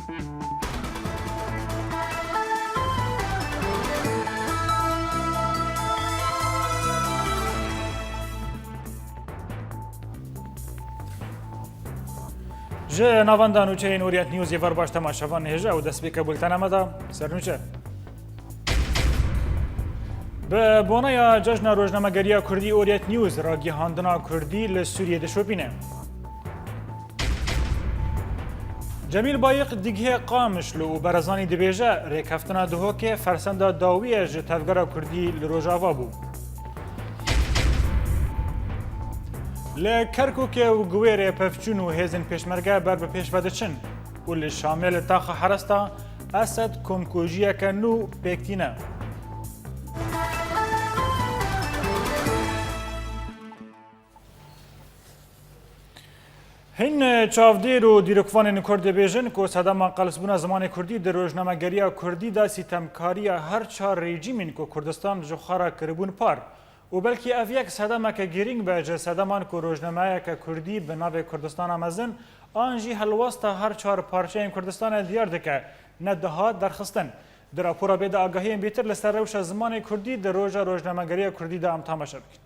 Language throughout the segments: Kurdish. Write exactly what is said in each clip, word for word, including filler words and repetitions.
Ji navenda nûçeyên Orient News yê ver baş temaşevan hêja û destpêke bultena me de sernûçe. Bi boneya Cejna Rojnamegeriya Kurdî Orient News ragihandina Kurdî li Sûriyê dişopîne. Cemîl Bayik digihê Qamişlo û Berezanî dibêje, rêkeftina Duhokê fersenda dawî ye ji tevgera Kurdî li Rojava bû. Li Kerkûkê û Guwêrê pevçûn û hêzên pêşmerge ber bi pêş ve diçin û li Şamê li taxa Heresta Esed komkujiyeke nû pêk tîne. Hin çavdêr û dîrokvanên Kurd dibêjin ku sedema qelsbûna zimanê Kurdî di rojnamegeriya Kurdî de sîtemkariya her çar rejîmên ku Kurdistan ji xwe re kiribûn par û belkî ev yek sedemeke girîng be ji sedeman ku rojnameyeke Kurdî bi navê Kurdistana Mezin an jî helwesta her çar parçeyên Kurdistanê diyar dike, nedihat derxistin. Di rapora bê de agahiyên bêtir li ser rewşa zimanê Kurdî di roja rojnamegeriya Kurdî de em temaşe bikin.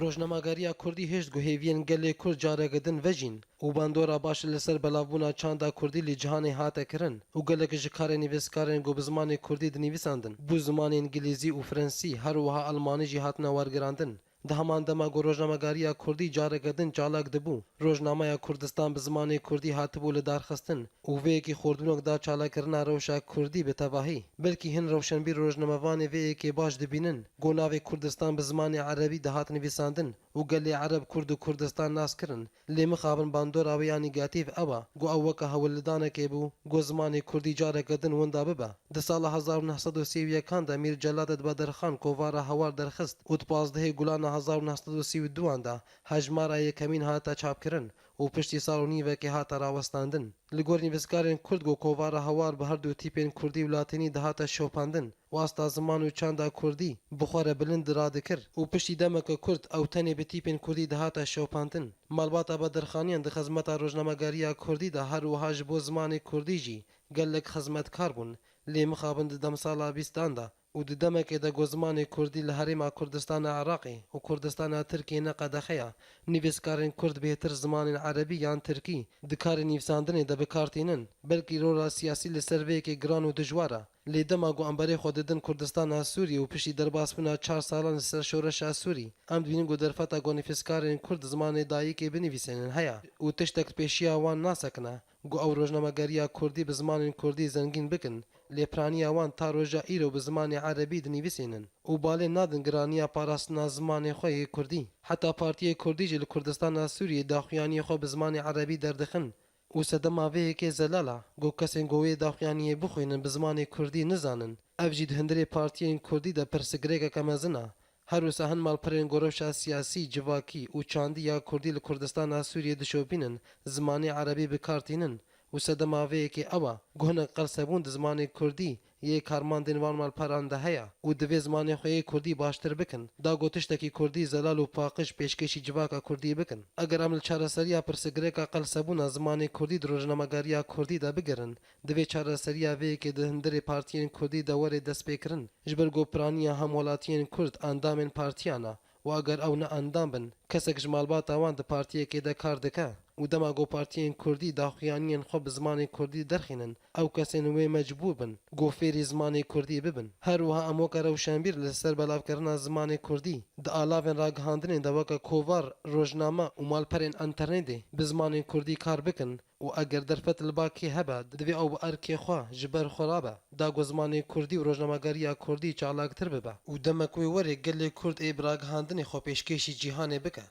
Rojnamegeriya Kurdî hişt ku hêviyên gelê Kurd careke din vejîn û bandora baş li ser belavbûna çanda Kurdî li cîhanê hate kirin û gelek ji karê nivîskarên ku bi zimanê Kurdî dinivîsandin, bû zimanê Îngilîzî û Frensî, her wiha Almanî jî hatine wergirandin. Di heman dema ku rojnamegeriya Kurdî careke din çalak dibû, rojnameya Kurdistan bi zimanê Kurdî hatibû lidarxistin û vê yekê xurtbûnek da çalakirina rewşa Kurdî bi tevahî. Belkî hin rewşenbîr rojnamevanê vê yekê baş dibînin, ku navê Kurdistan bi zimanê erebî dihat nivîsandin û gelê ereb Kurd û Kurdistan nas kirin. Lê mixabin bandora wê ya negatîf ew e, ku ew weke hewldanekê bû, ku zimanê Kurdî careke din winda bibe. Di sala hezar û neh sed û sî û yekan de Mîr Celadet Bedirxan kovara Hewar derxist û di pazdehê Gulana hezar û neh sed û sî û duan de hejmara yekemîn hate çapkirin û piştî sal û nîvekê hate rawestandin. Li gor nivîskarên Kurd ku kovara Hewar bi her du tîpên Kurdî û Latînî dihate şopandin û asta ziman û çanda Kurdî bi xwe re bilind radikir û piştî demeke kurt ew tenê bi tîpên Kurdî dihate şopandin. Malbata Bedirxaniyan di xizmeta rojnamegeriya Kurdî de her wiha ji bo zimanê Kurdî jî gelek xizmetkar bûn, lê mixabin di demsala bîstan de û di demekê de ku zimanê Kurdî li herêma Kurdistana Iraqê û Kurdistana Tirkiyê ne qedexe ye, nivîskarên Kurd bêhtir zimanên erebî yan tirkî di karê nivîsandinê de bi kar tînin. Belkî rola siyasî li ser vê yekê giran û dijwar e. Lê dema ku em berê xwe didin Kurdistana Sûrî û piştî derbasbûna çar salan li ser şoreşa Sûrî, em dibînin ku derfeta ku nivîskarên Kurd zimanê dayikê binivîsênin heye û tiştek di pêşiya wan nasekine. Ku ew rojnamegeriya Kurdî bi zimanên Kurdî zengîn bikin, lê piraniya wan ta roja îro bi zimanê erebî dinivîsînin û balê nadin giraniya parastina zimanê xwe yê Kurdî. Heta partiyê Kurdî jî li Kurdistana Sûriyê daxuyaniyê xwe bi zimanê erebî derdixin û sedema vê yekê zelal e, ku kesên ku wê daxuyaniyê bixwînin bi zimanê Kurdî nizanin. Ev jî di hundirê partiyên Kurdî de pirsgirêkeke mezin e. Her wisa hin malperên ku rewşa siyasî, civakî û çandî ya Kurdî li Kurdistana Sûriyê dişopînin, zimanê erebî bi kar tînin û sedema vê yekê ew e ku hinek qelsebûn di zimanê Kurdî yê karmandên van malperan de heye û divê zimanê xwe yê Kurdî baştir bikin. Da ku tiştekî Kurdî zelal û paqij pêşkêşî civaka Kurdî bikin. Eger em li çareseriya pirsgirêka qelsebûna zimanê Kurdî di rojnamegeriya Kurdî de bigerin, divê çareseriya vê yekê di hundirê partiyên Kurdî de were destpêkirin. Ji ber ku piraniya hemwelatiyên Kurd endamên partiyan e û eger ew ne endam bin, kesek ji malbata wan di partiyekê de kar dike û dema ku partiyên Kurdî daxuyaniyên xwe bi zimanê Kurdî derxînin, ew kesên wê mecbûr bin ku fêrî zimanê Kurdî bibin. Her wiha em weke rewşenbîr li ser belavkirina zimanê Kurdî di alavên ragihandinê de weke kovar, rojname û malperên înternetê bi zimanê Kurdî kar bikin. Û eger derfet li ba kê hebe, divê ew bi erkê xwe ji ber xwe rabe, da ku zimanê Kurdî û rojnamegeriya Kurdî çalaktir bibe û demek wê were gelê Kurd ê bi ragihandinê xwe pêşkêşî cîhanê bike.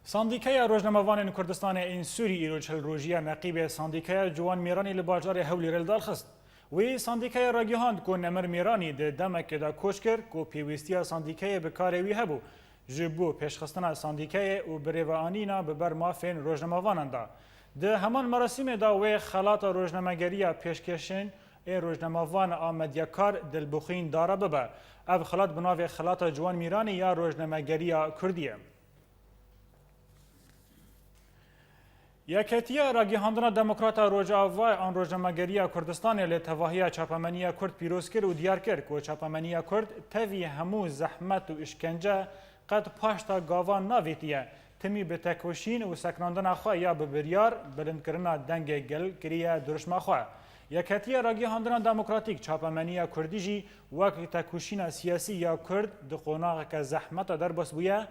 Sandîkeya Rojnamevanên Kurdistanê ên Sûrî îro çil rojiya neqîbê Sandîkeya Ciwan Mêranî li bajarê Hewlêrê li dar xist. Wî sandîkeyê ragihand ku Nemir Mêranî di demekê de koç kir ku pêwîstiya sandîkeyê bi karê wî hebû ji bo pêşxistina sandîkeyê û birêveanîna bi ber mafên rojnamevanan de. Di heman merasîmê de wê xelata rojnamegeriya pêşkêşên ê rojnamevan a medyakar Dilbixwîn Dara bibe. Ev xelat bi navê Xelata Ciwan Mîranî ya Rojnamegeriya Kurdî ye. Yeketiya Ragihandina Demokrata Rojava an Rojnamegeriya Kurdistanê li tevahiya çapemeniya Kurd pîroz kir û diyar kir ku çapemeniya Kurd tevî hemû zehmet û îşkence qet paşta gavan navêtiye. Timî bi tekoşîn û seknandina xwe ya bi biryar, bilindkirina dengê gel kiriye dirûşma xwe. Yeketiya Ragihandina Demokratîk çapemeniya Kurdî jî wek tekoşîna siyasî ya Kurd di qonaxeke zehmet de derbas bûye.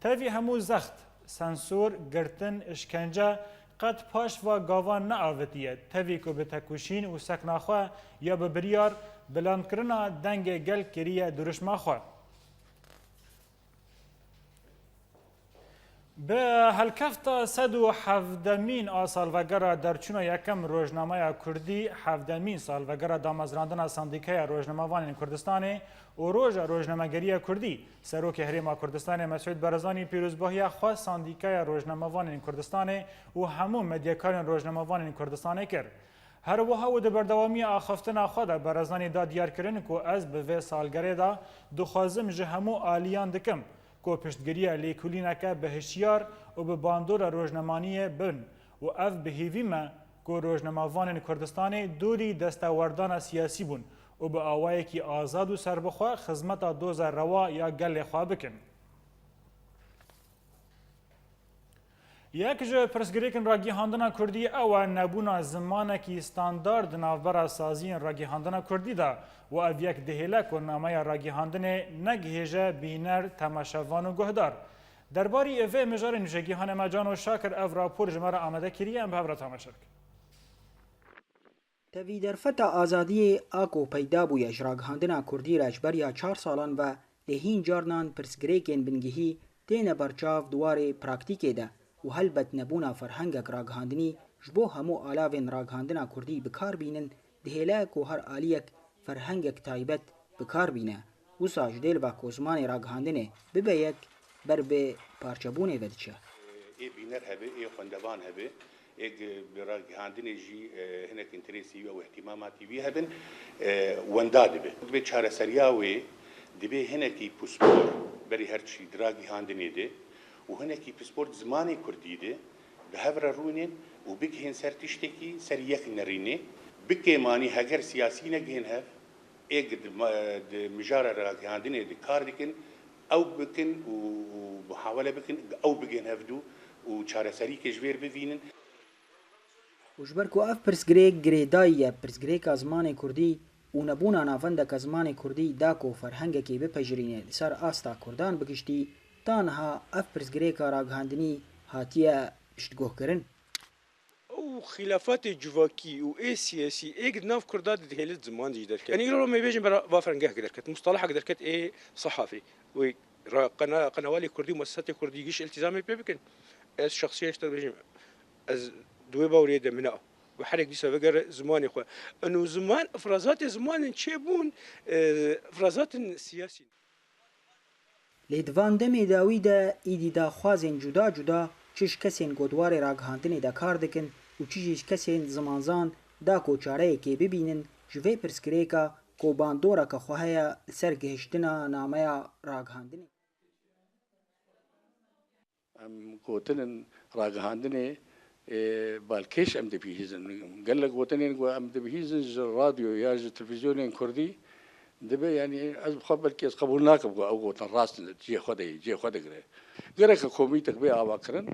Tevî hemû zext, sensor, girtin, îşkence qet paş va gavan neavitiye. Tevî ku bi tekoşîn û sekna xwe ya bi biryar, bilandkirina dengê gel kiriye dirûşma xwe. Bi helkefta sed û hevdemîn a salvegera derçûna yekem rojnameya Kurdî, hevdemîn salvegera damezrandina Sendîkaya Rojnamevanên Kurdistanê û Roja Rojnamegeriya Kurdî, Serokê Herêma Kurdistanê Mesûd Barzanî pîrozbahiya xwe Sendîkaya Rojnamevanên Kurdistanê û hemû medyakarên rojnamevanên Kurdistanê kir. Her wiha û di berdewamiya axaftina xwe de Barzanî da diyarkirin ku ez bi vê salgerê de dixwazim ji hemû aliyan dikim ku piştgiriya lêkolîneke bi hişyar û bi bandora rojnamaniyê bin û ev bi hêvî me ku rojnamevanên Kurdistanê dorî destewerdana siyasî bûn û bi awayekî azad û serbixwe xizmeta doza rewa ya gelê xwe bikin. Yek ji pirsgirêkên ragihandina Kurdî ew e nebûna zimanekî standard di navbera saziyên ragihandina Kurdî de û ev yek dihêle ku nameya ragihandinê negihêje bîner, temaşevan û guhdar. Derbarî vê mijarê nûşegîhanê me Cano Şakir ev rapor ji me re amade kiriye, em bi hev re temaşe bikin. Tevî derfeta azadiyê a ku peyda bûye ji ragihandina kurdî re ji beriya çar salan ve, lê hîn carinan pirsgirêkên bingehî têne berçav di warê praktîkê de û helbet nebûna ferhengek ragihandinî ji bo hemû alavên ragihandina kurdî bi kar bînin, dihêle ku her aliyek ferhengek taybet bi kar bîne. Wisa ji dêl ve ku zimanê ragihandinê bibe yek, ber bi parçebûnê ve diçe. Ê bîner hebe, ê xwendevan hebe, ê bi ragihandinê jî, e, hinek înteresî wî û îhtîmamatî wî hebin, e, wenda dibe. Dibe çareseriya wê, dibe hinekî pispor berî her çî di ragihandinê de û hinekî pispor di zimanê kurdî de bi hev re rûnên û bigihên ser tiştekî ser yek nerînê. Bi kêmanî heger siyasî negihên hev, ê di ma-, di mijara ragihandinê de kar dikin, ew bikin û, û muhawele bikin, ew bigihên hevdû û çareserîkê ji vêr bivînin. Û ji ber ku ev pirsgirêk girêdayî ye, pirsgirêka zimanê kurdî û nebûna navendeke zimanê kurdî da ku ferhengekê bipejirîne li ser asta kurdan bi giştî, ta niha ev pirsgirêka ragihandinî hatiye piştguhkirin. Ew xîlafatê civakî û ê siyasî ê di nav kurda de dihêlit ziman jî derket. Yanî îro me bêjin bera va ferengehek derket, mustalahek derket ê sehafî. Wê ra-, qena-, qenewalê kurdî û muesesatê kurdî giş îltîzamê pê bikin. Ez şexsiyen ji te bêjim, ez di wê baweriyê de min a. Bi herek dîsa vegere zimanê xwe. Eno ziman, ifrazatê zimanên çêbûn, e, ifrazatên siyasî ne. Lê di van demê dawî de îdî daxwazên cuda cuda çi ji kesên ku di warê ragihandinê de kar dikin û çi jî ji kesên zimanzan da ku çareyekê bibînin ji vê pirsgirêka ku bandoreke xwe heye li ser gihiştina nameya ragihandinê. Em gotinên ragihandinê, ê, balkêş em dibihîzin. Gelek gotinên ku em dibihîzin ji radyo ya ji televîzyonên kurdî dibe, yanî ez bi xwe belkî ez qebûl nakim ku ew gotin rast in, cihê xwe de ye, cihê xwe digire. Gereke komîtek bê avakirin,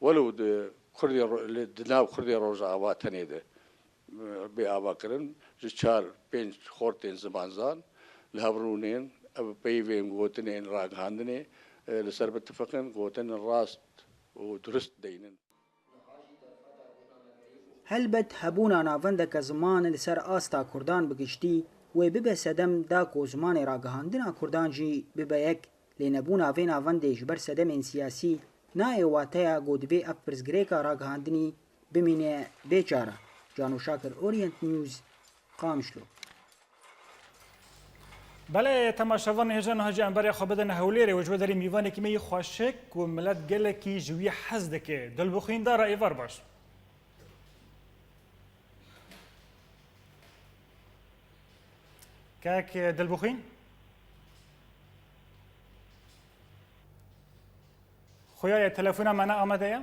welew di Kurdê ro-, li, di nav Kurdê Rojava tenê de bê avakirin, ji çar pênc xortên zimanzan li hev rûnên, ev peyvên gotinên ragihandinê, e, li ser bitifiqin, gotinên rast û durist deynin. Helbet hebûna navendeke ziman li ser asta kurdan bi giştî wê bibe sedem da ku zimanê ragihandina kurdan jî bibe yek. Lê nebûna vê navendê ji ber sedemên siyasî nayê wateya ku divê ev pirsgirêka ragihandinî bimîne bê çare. Cano Şakir, Orient News, Qamişlo. Belê, temaşevanên hêja niha jî em berê xwe bidin Hewlêrê û ji we derê mîvanekî me yî xweşik ku milet gelekî ji wî hez dike. Dilbixwîn Dara, êvar baş. Kek Dilbixwîn? Xuya ye, telefona me ne amade ye?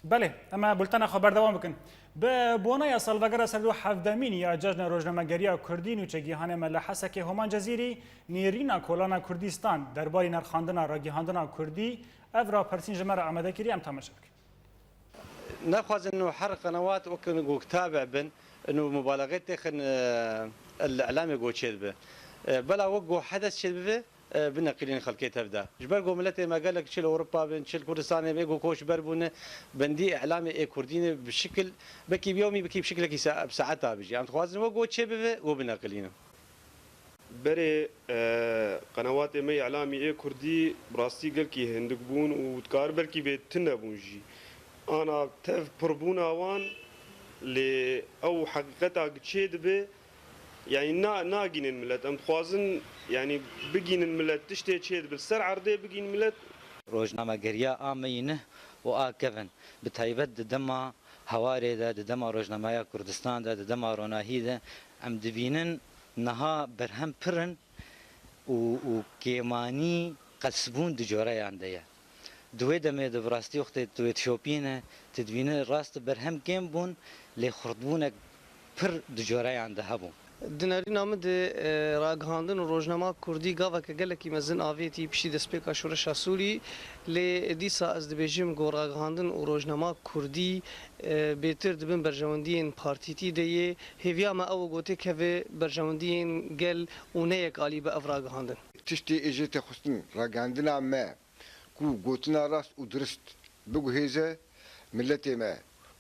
Belê, em ê bultena xwe berdewam bikin. Bi bona ya salvegera sed û hevdemîn ya Cejna Rojnamegeriya Kurdî, nûçegîhanê me li Hesekê Homan Cezîrî nêrîna kolana Kurdîstan derbarî nirxandina ragihandina Kurdî, ev rapirsîn ji me re amade kiriye, em temaşe bikin. Naxwazin inu her qenewat wek ku tabe bin, inu mubalexe têxin, e, li îlamê ku çêdibe. E, bela wek ku hedes çêdibe, e, bineqilîn xelkê tev de. Ji ber ku miletê me gelek çi li Ewropa bin, çi li Kurdistanê bin, ku koçber bûne, bendî îlamê ê kurdî ne bi şikil, bekî bi yewmî, bekî bi şikilekî sa-, bi saeta bijî. Em dixwazin wek ku çêbibe, ku bineqilînin. Berê, e, qenewatê me îlamî ê kurdî bi rastî gelkî hindik bûn û dikar belkî bê tune bûn jî. Ana tev pirbûna wan, lê ew heqîqeta çêdibe, yanî na-, nagînin milet. Em dixwazin, yanî bigînin milet, tiştê çêdibe, li ser erdê bigîn milet. Rojnamegeriya a meyînih û a kevin, bi taybet di dema hewarê de, di dema rojnameya Kurdistan de, di dema ronahî de, em dibînin niha berhem pir in û, û kêmanî qelsbûn di coreyan de ye. Di wê demê de bi rastî wextê tu wê dişopîne, tu dibîne rast berhem kêm bûn, lê xurtbûnek pir di coreyan de hebû. Di nerîna min de, e, ragihandin û rojnama kurdî gaveke gelekî mezin avêtî piştî destpêka şoreşa Sûrî, lê dîsa ez dibêjim ku ragihandin û rojnama kurdî, e, bêtir di bin berjewendiyên partîtî de yê. Hêviya me ew e ku têkeve berjewendiyên gel û ne yek alî be ev ragihandin. Tiştê êjê tê xwestin ragihandina me ku gotina rast û dirist biguhêze miletê me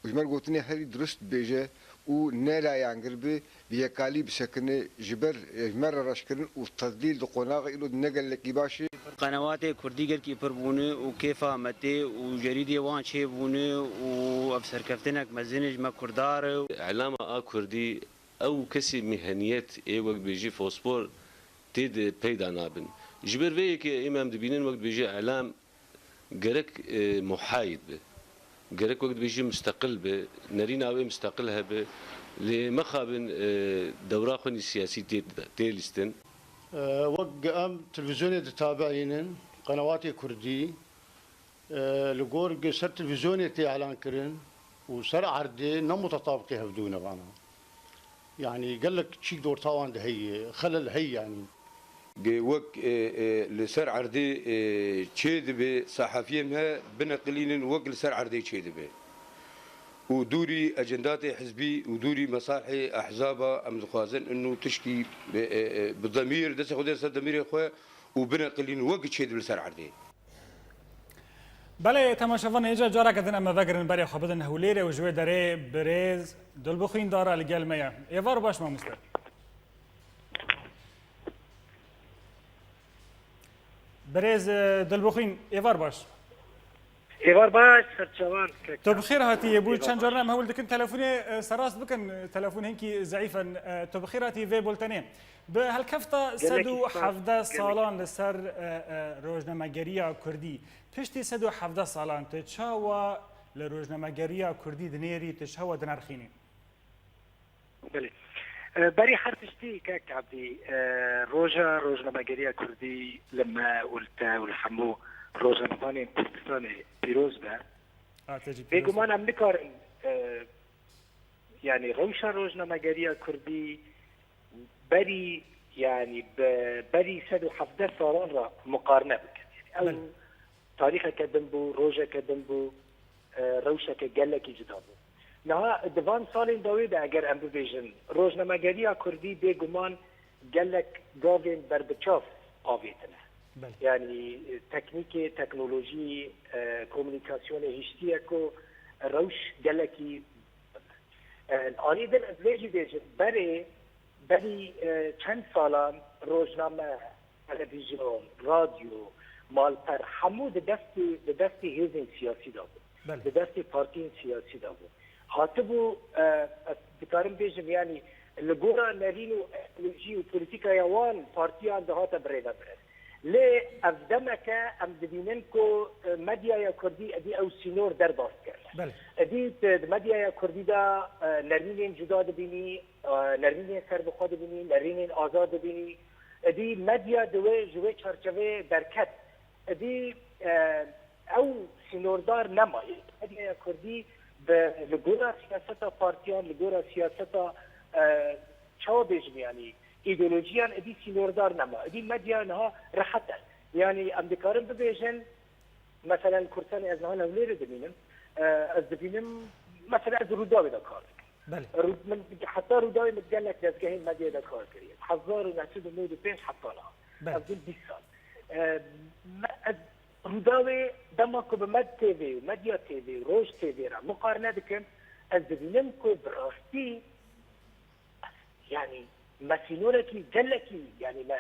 û ji me re gotinê herî dirist bêje û ne layangir bi, bi yekalî bisekine, ji ber, e, ji me re reşkirin û tedlîl di qonaxa îro di ne gelekî baş e. Qenewatê kurdî gelkî pir bûne û kêfa me tê û cerîdê wan çêbûne û ev serkeftinek mezin e ji me kurdar e. Îlama a kurdî ew kesî miheniyet ê wek bêjî fospor tê de peyda nabin. Ji ber vê yekê ê me em dibînin wek dibêjî îlam gerek, e, muhayid be. Gerek wek dibêjî musteqil be. Nerîna wê musteqil hebe. Lê mexabin, e, dewra xwe nî siyasî tê, tê lîstin. E, wek em televîzyonê ditabiînin, qenewatê kurdî, e, li gor gi ser televîzyonê tê elan kirin û ser erdê ne mutetabiqê hevdû ne vana. Yanî gelek çîk di orta wan de heye, xelel heye yanî. Ge wek, e, e, li ser erdê, e, çêdibe, sehafiyên me bineqilînin wek li ser erdê çêdibe. Û dûrî ecendatê hizbî û dûrî mesalhê ehzaba em dixwazin inu tişkî, e, e, e, bi demîr, destê xwe dê ser demîrê xwe û bineqilînin wek çêdibe li ser erdê. Belê, temaşevanê, îcar careke din em ê vegerin berê xwe bidin Hewlêrê û ji wê derê birêz Dilbixwîn Dara li gel me ye. Êvar baş mamoste. Birêz, e, Dilbixwîn, êvar baş. Êvar baş, serçavan, kek. Tu bi xêr hatî, yê bû çend caran em hewl dikin telefonê, e, serast bikin, e, telefon hinkî zeîf in. E, tu bi xêr hatî vê bultenê. Bi helkefta Gelekî sed û hevdeh spas, gelekî salan li ser, e, e, rojnamegeriya kurdî, piştî sed û hevdeh salan tu çawa li rojnamegeriya kurdî dinêrî, tu çawa dinirxînî? Belê. E, berî her tiştî kek Ebdî, e, roja rojnamegeriya kurdî li me û li te û li hemû rojnamevanên Kurdistanê pîroz be. A, te jî pîroz be. Bêguman em nikarin, e, yanî rewşa rojnamegeriya kurdî berî, yanî bi berî sed û hevdeh salan re muqarine bikin. Yanî ew Belê. tarîxeke din bû, rojeke din bû, e, rewşeke gelekî cuda bû. Niha di van salên dawî de eger em bibêjin, rojnamegeriya kurdî bêguman gelek gavên berbiçav avêtine. Belê. Yanî, e, teknîkê, teknolojî, e, komunîkasyonê hiştiye ku rewş gelekî, e, alî din ez vê jî bêjim, berê, berî, e, çend salan rojname, televîzyon, radyo, malper, hemû di destê, di destê hêzên siyasî de bû. Belê. Di destê partiyên siyasî de bû. Hatibû, e, ez dikarim bêjim, yanî li gora nerîn û ekolojî û polîtîkaya wan partiyan dihate birêvebirin. Lê ev demeke em dibînin ku, e, medyaya kurdî edî ew sînor derbas kir. Belê. Edî tu di medyaya kurdî de, e, nermînên cuda dibînî, e, nermînên serbixwe dibînî, nerînên azad dibînî. Edî medya di wê, ji wê çarçeveyê derket. Edî, e, Ew sînordar nema. Medyaya kurdî bi, li gora siyaseta partiyan, li gora siyaseta, e, çawa bêjim, yanî îdeolojiyan êdî sînordar nema. Êdî medya niha rehet e. Yanî em dikarin bibêjin, meselen Kursanê ez niha li Hewlêrê dibînim, e, ez dibînim, meselen ez Rûdawê de kar dikim. Belê. Rû-, min, heta Rûdawê min gelek dezgehên medyayê de kar kiriye. Hezar û neh sed û newid û pênc heta niha. Belê. Ez bûm bîst sal. E, me, ez Rûdawê dema ku bi Med T V û Medya T V û Roj T V re muqarene dikim, ez dibînim ku bi rastî, yanî me sînorekî gelekî, yanî me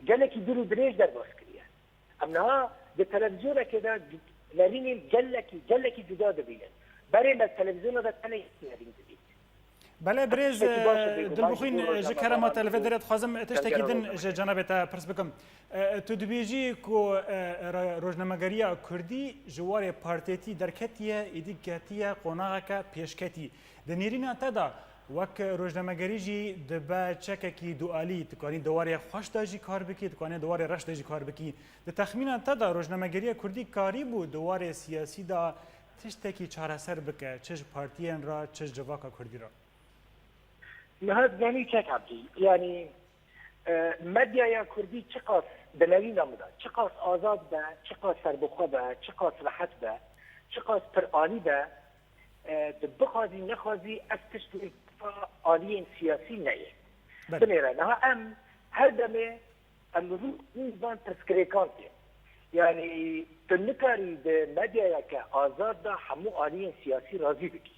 gelekî dûr û dirêj derbas kiriye. Em niha di televîzyonekê de nerînên gelekî, gelekî cuda dibînin. Berê me televîzyona de tenê nerîn dibît. Belê birêz, Tiştekî baş e, bêguman Dilbixwîn, ji bo ji rojnamevanan kerema te li vê û derê dixwazim tiştekî tevgera din ji rojnamevanan. Cenabê te pirs bikim. E, tu dibêjî ku, e, ra-, rojnamegeriya kurdî ji warê partiyetî derketiye, êdî ketiye qonaxeke pêşketî. Di nêrîna te de wek rojnamegerî jî dibe çekekî dualî, dikanî di warê xweş de jî kar bikî, dikanî di warê reş de jî kar bikî. Di texmîna te de rojnamegeriya kurdî karîbû di warê siyasî de tiştekî çareser bike, çi ji partiyên re, çi ji civaka kurdî re? Niha dizanî çek hebdî. Yanî, e, medyaya kurdî çiqas di nerîna min de, çiqas azad be, çiqas serbixwe be, çiqas rehet be, çiqas piralî be, e, tu bixwazî nexwazî ev tişt li aliyên siyasî neyê. Belê. Binêre, niha em her demê em rû van pirsgirêkan tê. Yanî tu nikarî di medyayeke azad de hemû aliyên siyasî razî bikî.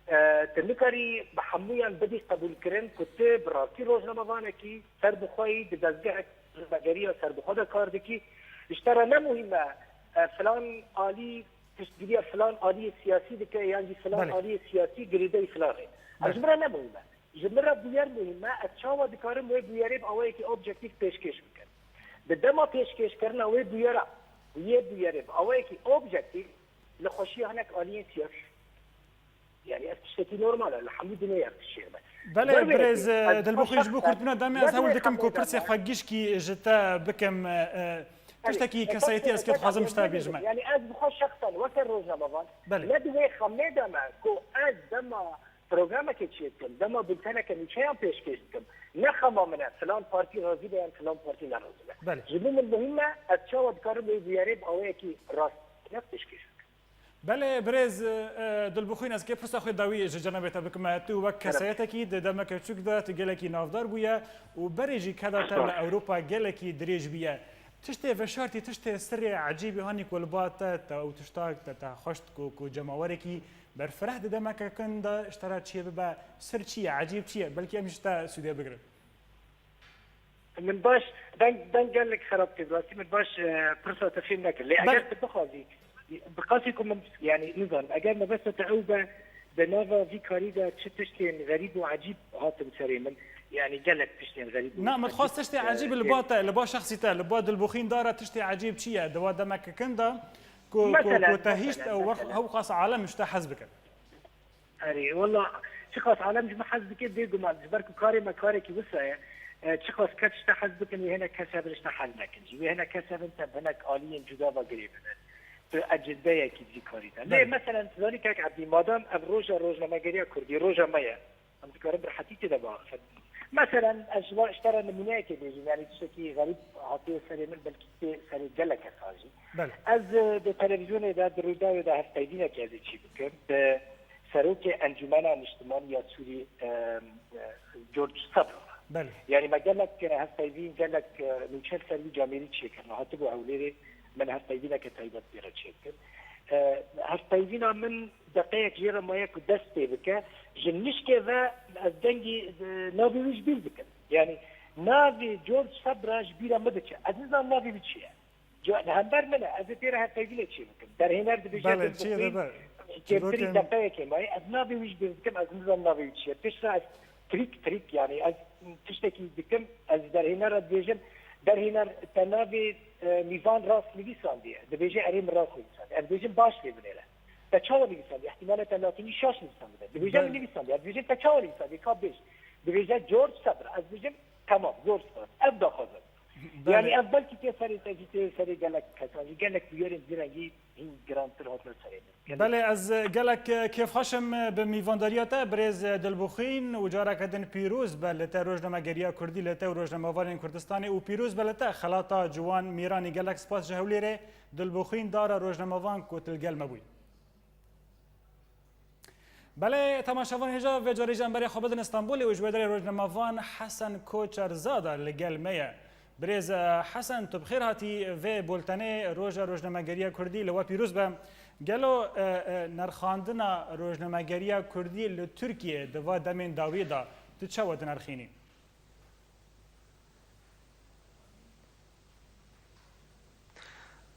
E, tu nikarî bi hemûyan bidî qebûlkirin ku tu bi rastî rojnamevanekî serbixwe yî, di dezgehek rojnamegeriya serbixwe de kar dikî. Ji te re ne muhîm e, e, filan alî piştgiriya filan aliyê siyasî dike yan jî filan Belê. aliyê siyasî girêdayî filan rê. Belê. Ji min re ne muhîm e. Ji min re bûyer muhîm e. Ez çawa dikarim wê bûyerê bi awayekî objektîf pêşkêş bikim? Di dema pêşkêşkirina wê bûyera, wê bûyerê bi awayekî objektîf li xweşiya hinek aliyên siyasî. Yanî ev tiştekî normal e, li hemû dinyayê ev tişt çêdibe. Belê, Ber wê birêz, yekê, e, ez Dilbixwîn, ji bo xweşextan, kurtina demê ez ne hewl dikim ku pirsê xwe gişkî ji te bikim, e, e, Belê, tiştekî kesayetî ez kê dixwazim ji te bêjim. Yanî ez bi xwe şexsen weke rojnamevan, Belê. ne di wê xemê de me ku ez dema programekê çêdikim, dema bulteneke nûçeyan pêşkêş dikim, ne xema min e, filan partî razî be yan filan partî ne razî be. Belê. Ji bo min muhîm e, ez çawa dikarim wê bûyerê bi awayekî rast ne pêşkêş bikim. Belê, birêz, e, Dilbixwîn, ez kê pirsa xwe dawî ji cenabê te bikim. Tu wek Kerem. kesayetekî di demeke çûk de tu gelekî navdar bûye û berê jî keda te li Ewropa gelekî dirêj bûye. Tiştê veşartî, tiştê sirrê ecêbî hanî ku li ba te, te ew tişta te, te xweşt ku, ku cemawerekî berfireh di demeke kin de ji te re çêbibe, sir çi ye, ecêb çi ye? Belkî em ji te sûdê bigirin. Min baş, deng, deng gelek xerab kir, rastî min baş, e, pirsa te fêm nekir. Lê Belê. eger tu bixwazî, bi qasî ku min, yanî, nizanim, eger mebesta te ew be, di nava vî karî de çi tiştên xerîb û ecîb hatin serê min, yanî, gelek tiştên xerîb û Na, min ecîb, dixwest tiştê e, ecîb li tê. ba te, li ba şexsî te, li ba Dilbixwîn Dara tiştê ecîb çi ye? Di wa demeke kin de ku, ku, Meselen, ku te hîşt meselen, ew wext meselen. hewqas alem ji te hez bikin. Erê, wela, çiqas alem ji min hez dike, bêguman, ji ber ku karê me karekî wisa ye, e, çiqas kes ji te hez bikin, wê hinek kes hebin ji te hez nekin jî. Wê hinek kes hebin te bi hinek aliyên cuda ve girê bidin. Tu ecilbeyekî dî karî te. Lê Belê. meselen, tu zanî kek Ebdî, madam ev roja rojnamegeriya kurdî, roja me ye. Em dikarin bi rehetî tê de biaxivin. Meselen, ez ji wa, ji te re nimûneyekê bêjim, yanî tiştekî xerîb hatiye serê min, belkî tê serê gelek kesan jî. Belê. Ez, e, di televîzyonê de, di Rûdawê de hevpeyvînekê ez ê çî bikim. Bi serokê Encûmena Niştimanî ya Sûrî, e, e, George Sabra. Belê. Yanî me gelek, e, hevpeyvîn, gelek, e, nûçe li ser wî camêrî çêkirine. Hatibû Hewlêrê, min hevpeyvîneke taybet pê re çêkir. E, hevpeyvîna min deqeyek jê re maye ku dest pê bike. Ji nişkê ve ez dengî, e, navê wî ji bîr dikim. Yanî navê George Sabra ji bîra min diçe. Ez nizanim navê wî çi ye. Ca-, li hember min e, ez ê pê re hevpeyvînê çê bikim. Derhêner dibêje Belê, çi ye Dilbixwîn, de be? kêmtirî Çîrokên deqeyekê maye, ez navê wî ji bîr dikim, ez nizam navê wî çi ye. Piştre ez trîk, trîk, yanî ez tiştekî dikim, ez ji derhêner re dibêjim, derhêner te navê, e, Mîvan rast nivîsandiye. Dibêje erê min rast nivîsandiye. Ez dibêjim baş lê binêre. Te çawa nivîsandiye? Ehtimale te latînî şaş nivîsandibe. Dibêje Belê. min nivîsandiye. Ez dibêjim te çawa nivîsandiye? Ka bêj. Dibêje George Sabra. Ez dibêjim temam, zor spas. Ev daxwazim. Belê. Yani ev belkî tê serê te jî tê serê gelek kesan jî gelek bûyerên vî rengî hîn girantir hatine serê min. Gelek Belê, ez gelek kêfxweş im bi mîvandariya te, birêz Dilbixwîn, û careke din pîroz be li te rojnamegeriya Kurdî, li te û rojnamevanên Kurdistanê, û pîroz be li te xelata ciwan Mîranî. Gelek spas ji Hewlêrê, Dilbixwîn, dara rojnamevan ku tu li gel me bûyî. Belê, temaşevan, hêja vê carê jî em berê xwe bidin Stenbolê û ji wê derê rojnamevan Hesen Koçerzada li gel me ye. Birêz, e, Hesen, tu bi xêr hatî vê bultenê Roja Rojnamegeriya Kurdî, li we pîroz be. Gelo, e, e, nerxandina rojnamegeriya Kurdî li Tirkiyê di va demên dawiyê de tu çawa dinirxînî?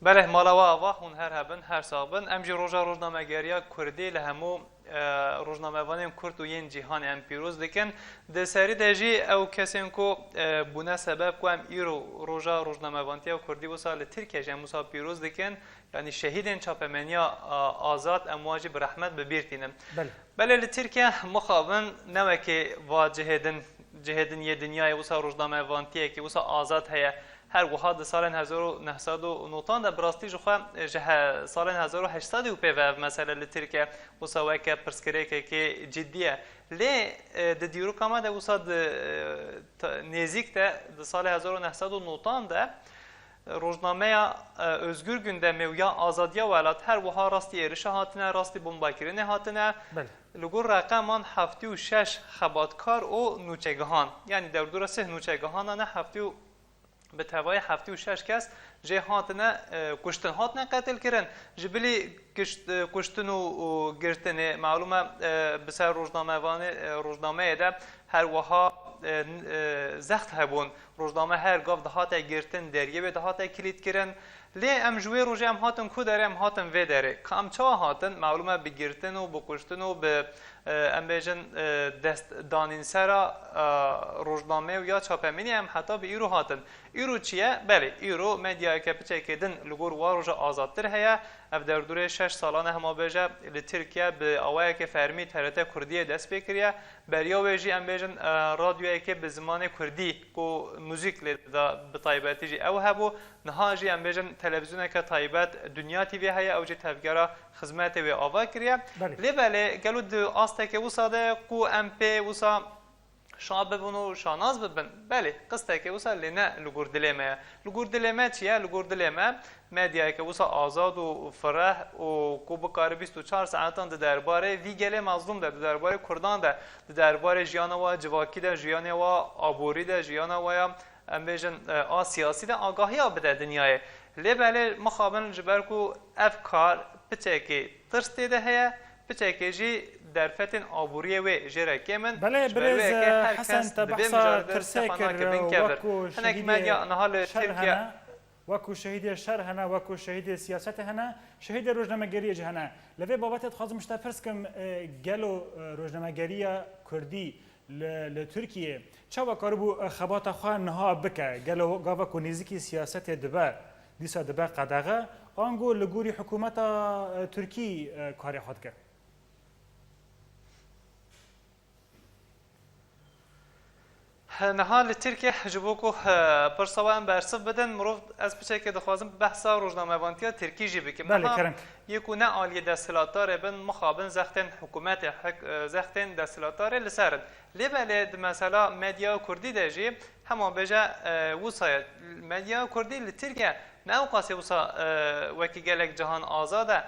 Belê, mala we ava, hûn her hebin, her sax bin. Em jî Roja Rojnamegeriya Kurdî li hemû, e, rojnamevanên Kurd û yên cîhanê em pîroz dikin. Di serî de jî ew kesên ku, e, bûne sebeb ku em îro Roja Rojnamevantiya Kurdî wisa li Tirkiye jî em wisa pîroz dikin, yanî şehîdên çapemeniya, a, azad, em wan jî bi rehmet bi bîr tînin. Belê. Belê, li Tirkiye mixabin ne wekî va cihê din, cihê din yê dinyayê wisa rojnamevantiyekî wisa azad heye. Her wiha di salên hezar û neh sed û newtan de bi rastî ji xwe ji he-, salên hezar û heşt sed û pê ve ev mesele li Tirkiye wisa weke pirsgirêkekê cidî ye. Lê, e, di dîroka me de wisa di, e, ta-, nêzîk de di salê hezar û neh sed û newtan de rojnameya, e, Özgür Gündemê û ya Azadiya Welat her wiha rastî êrişa hatine, rastî bombakirinê hatine. Belê. Li gor reqeman heftê û şeş xebatkar û nûçegihan, yanî derdora sih nûçegihana ne heftê û bi tevayî heftê û şeş kes jê hatine, e, kuştin, hatine qetilkirin. Ji bilî kişt-, e, kuştin û, û girtinê, malûm e, e, bi ser rojnamevanê, e, rojnameyê de her wiha, e, n-, e, zext hebûn. Rojname her gav dihate girtin, deriyê wê dihate kilîtkirin. Lê em ji wê rojê em hatin ku derê, em hatin vê derê. Ka em çawa hatin? Malûm e, bi girtin û bi kuştin û bi, e, em bêjin, e, dest danînsera, e, rojnameyê û ya çapemînê em heta bi îro hatin. Îro çi ye? Belê, îro medyayeke piçekê din li gor wa roja azadtir heye. Ev derdorê şeş salan e hema bêje li Tirkiye bi awayeke fermî T R T Kurdiyê dest pê kiriye. Beriya wê jî em bêjin, e, radyoyeke bi zimanê kurdî ku muzîk lê dida bi taybetî jî ew hebû. Niha jî em bêjin televîzyoneke taybet Dinya T V heye, ew jî tevgera xizmetê wê ava kiriye. Belê. Lê belê gelo di astekê wisa de ye ku em pê wisa şa bibin û şanaz bibin? Belê, qistekê wisa lê ne li gor dilê me ye. Li gor dilê me çi ye? Li gor dilê me medyayeke wisa azad û fireh û ku bikare bîst û çar saetan di derbarê vî gelê mezlûm de, di derbarê kurdan de, di derbarê jiyana wa civakî de, jiyana wa aborî de, jiyana wa ya, em bêjin, e, a siyasî de agahiya bide dinyayê. Lê belê mixabin ji ber ku ev kar piçekê tirs tê de heye, piçekê jî derfetên aboriyê wê jê re kêm in. Belê, ji ber wê birêz, yekê her Hesen, kes te dibê behsa mijarê de tirsê sefa kir, nake bin kevir. Wekû hinek şehîdê medya niha li şer Tirkiye hene, wekû şehîdê şer hene, wekû şehîdê siyasetê hene, şehîdê rojnamegeriyê jî hene. Li vê babetê dixwazim ji te pirs kim, e, gelo, e, rojnamegeriya kurdî li, li Tirkiyê çawa karibû, e, xebata xwe niha bike? Gelo gava ku nêzîkî siyasetê dibe, dîsa dibe qedexe, ango li gorî hikûmeta, e, Tirkî, e, karê xwe dike? Niha li Tirkiye ji bo ku, e, pirsa we em bersiv bidin, mirov, ez piçekê dixwazim behsa rojnamevantiya Tirkî jî bikim. Belê, niha kerem. Yê ku ne aliyê desthilatdarê bin, mixabin zextên hikûmetê, hik-, e, zextên desthilatdarê li ser in. Lê belê di mesela medya kurdî de jî hema bêje, e, wisa ye. Medya kurdî li Tirkiye ne ewqasê wisa, e, wekî gelek cihan azad e.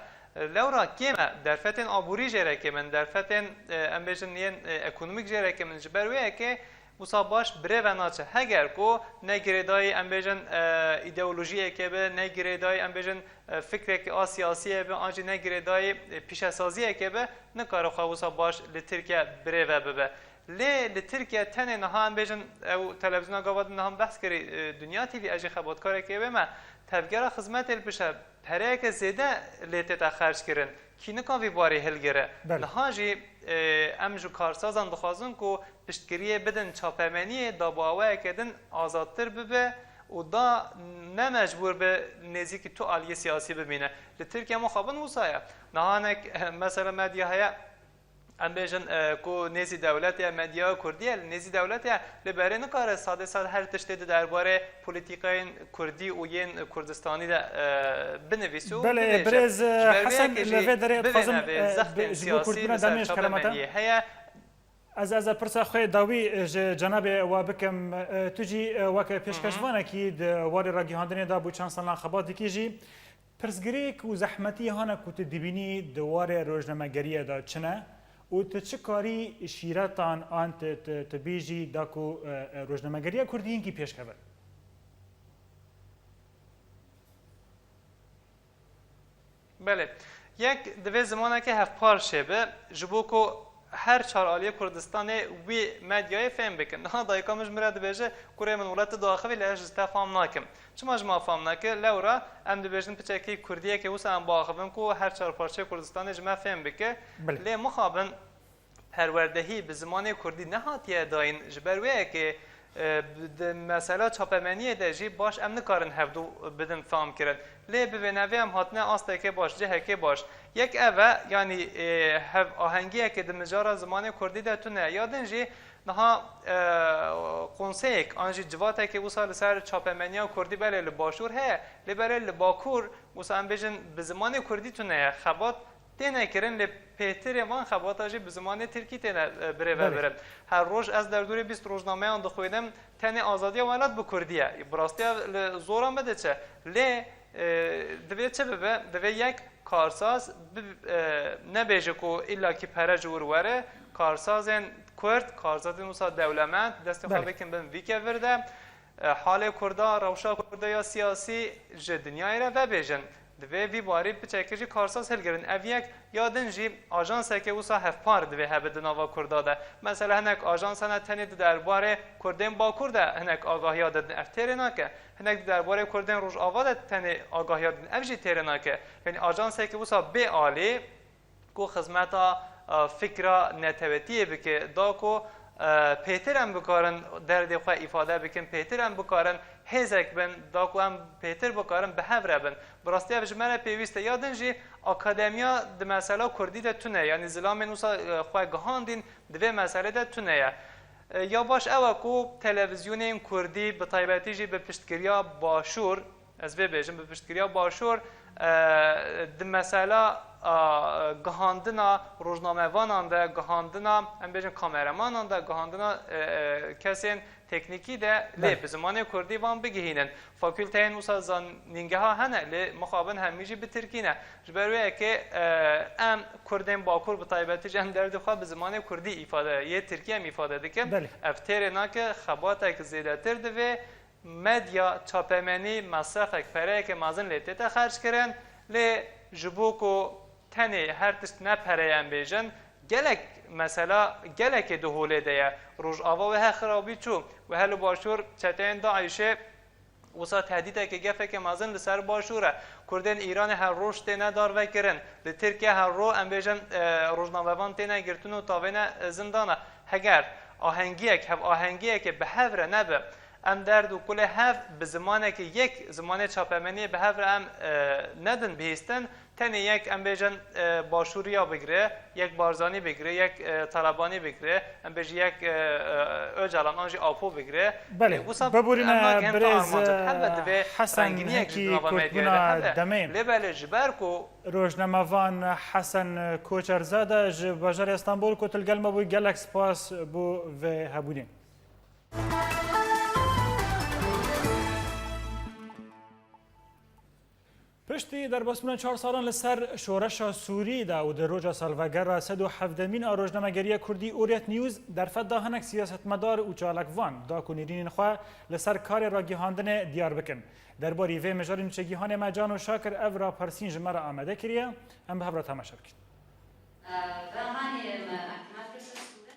Lewra kêm e, derfetên aborî jê re kêm in, derfetên, e, em bêjin yên, e, ekonomîk jê re kêm in. Ji ber wê yekê wisa baş bi rê ve naçe. Heger ku ne girêdayî, em bêjin, e, îdeolojiyekê be, ne girêdayî, em bêjin, e, fikrekî a siyasiyê be, an jî ne girêdayî, e, pîşesaziyekê be, nikare xwe wisa baş li Tirkiye bi rê ve bibe. Lê li Tirkiye tenê niha em bêjin, ew televîzyona gava din niha behs kirî, e, Dinya T V, ez jî xebatkarekê wê me, tevgera xizmetê li pişe pereyeke zêde lê tête xerc kirin. Kî nika vî barê hilgire? Belê. Niha jî, e, em ji karsazan dixwazin ku piştgiriyê bidin çapemeniyê da bi awayeke din azadtir bibe û da ne mecbûr be nêzîkî tu aliyê siyasî bimîne. Li Tirkiye mixabin wisa ye. Niha hinek, e, mesela medya heye, Em bêjin, e, ku nêzî dewletê ye, medya kurdî ye, li nêzî dewletê ye, lê berê nikare sadê sad her tiştê di derbarê polîtîkayên kurdî û yên Kurdistanî de, e, binivîse û Belê, bibêje. Birêz, e, Ji ber wê Hesen, yekê jî li vê derê bivê dixwazim, navê e, zextên bi-, ji bo siyasî kurdbûna li ser demê ji çapa keremeta. Meniyê heye. Ez, ez ê pirsa xwe dawî, e, ji cenabê we bikim. E, tu jî, e, weke Hı hı. pêşkêşvanekî di warê ragihandinê de bû çend salan xebat dikî jî. Pirsgirêk û zehmetî hane ku tu dibînî di warê rojnamegeriyê de çi ne û tu çi karî şîretan an tu, tu, tu bêjî da ku, e, e, rojnamegeriya kurdî hinkî pêş keve? Belê. Yek, divê zimaneke hevpar çêbe, ji bo ku her çar aliyê Kurdistanê wî medyayê fêm bikin. Niha dayika min ji min re dibêje, "Kurê min, wele tu diaxivî, lê ez ji te fam nakim." Çima ji me fam nake? Lewra em dibêjin piçekî kurdiyekê wisa em biaxivin ku her çar parçeyê Kurdistanê ji me fêm bike. Belê. Lê mixabin perwerdehî bi zimanê kurdî nehatiye dayîn. Ji ber wê yekê, e, bi-, di mesela çapemeniyê de jî baş em nikarin hevdu bidin fam kirin. Lê bi vê navê em hatine astekê baş, cihekê baş. Yek ev e, yanî, e, hev ahengiyekê di mijara zimanê kurdî de tune. Ya din jî niha, e, konseyek an jî civatekê wisa li ser çapemeniya kurdî belê li başûr heye, lê belê li bakur wisa em bêjin bi zimanê kurdî tune ye. Xebat têne kirin, lê pêtirê van xebata jî bi zimanê tirkî têne, e, birêve Belê. birin. Her roj ez derdorê bîst rojnameyan dixwînim, tenê Azadiya Welat bi kurdî ye. Bi rastiya li zora me diçe. Lê, e, divê çi bibe? Divê yek karsaz bi, e, nebêje ku îlla kî pere ji wir were. Karsazên kurd, karsazên wisa dewlemend, destê xwe Belê. bikin bin vî kevir de. E, halê Kurda, rewşa Kurda ya siyasî ji dinyayê re vebêjin. Divê vî barî piçekê jî karsaz hilgirin. Ev yek, ya din jî ajanseke wisa hevpar divê hebe di nava Kurda de. Mesela hinek ajans hene tenê di derbarê Kurdên Bakur de hinek agahiya didin. Ev têrê nake. Hinek di derbarê Kurdên Rojava de tenê agahiya didin. Ev jî têrê nake. Yanî ajanseke wisa bê alî, ku xizmeta, e, fikra netewetiyê bike, da ku, e, pêtir em bikarin derdê xwe îfade bikin, pêtir em bikarin hêzek bin, da ku em pêtir bikarin bi hev re bin. Bi rastî ev ji me re pêwîst e. Ya din jî akademiya di mesela kurdî de tune, yanî zilamên wisa, e, xwe gihandîn di vê meselê de tune ye. E, ya baş ew e ku televîzyonên kurdî, bi taybetî jî bi piştgiriya Başûr, ez vê bêjim, bi piştgiriya Başûr, e, di mesela, a, gihandina rojnamevanan de, gihandina, em bêjin, kameramanan de, gihandina, e, e, kesên teknîkî de lê Belê. bi zimanê kurdî van bigihînin. Fakulteyên wisa zanîngeha hene, lê mixabin hemî jî bi tirkî ne. Ji ber wê yekê, e, em Kurdên Bakur bi taybetî jî em derdê xwe bi zimanê kurdî îfade, yê tirkî em îfade dikin. Belê. Ev têrê nake, xebatek zêdetir divê. Medya, çapemenî, mesrefek, pereyeke mezin lê tête xerc kirin, lê ji bo ku tenê her tişt ne pereye em bêjin, gelek mesela, gelekê di holê de ye. Rojava wehe xirabî çû, wehe li başûr çeteyên DAIŞê wisa tehdîtekê, gefeke mezin li ser başûr e. Kurdên Îranê her roj têne darvekirin. Li Tirkiye her ro, em bêjin, e, rojnamevan têne girtin û tavêne, e, zindana. Heger ahengiyek, hevahengiyekê bi hev re nebe, em derd û kulê hev bi zimanekê yek, zimanê çapemeniyê bi hev re em, e, nedin bihîstin, tenê yek, em bêjin, e, Başûriya bigire, yek Barzanî bigire, yek, e, Talebanî bigire, em bêjin yek, e, e, Ocalan an jî Apo bigire. Belê, E, wisa biborîne em nagihin ta birêz, armanca. Hebe divê Hesen rengîniyek ji hinkî nava medyayê de kotbûna hebe. demê. Lê belê ji ber ku Rojnamevan Hesen Koçerzade ji bajarê Stenbol ku tu li gel me bûyî, gelek spas bo vê hebûnê. Piştî derbasbûna çar salan li ser şoreşa Sûrî de û di roja salvegera sed û hevdemîn a rojnamegeriya Kurdî Orient News derfet da hinek siyasetmedar û çalakvan da ku nêrînên xwe li ser karê ragihandinê diyar bikin. Derbarî vê mijarê nûçegîhanê me Cano Şakir ev rapirsîn ji me re amade kiriye. Em bi hev re temaşe bikin.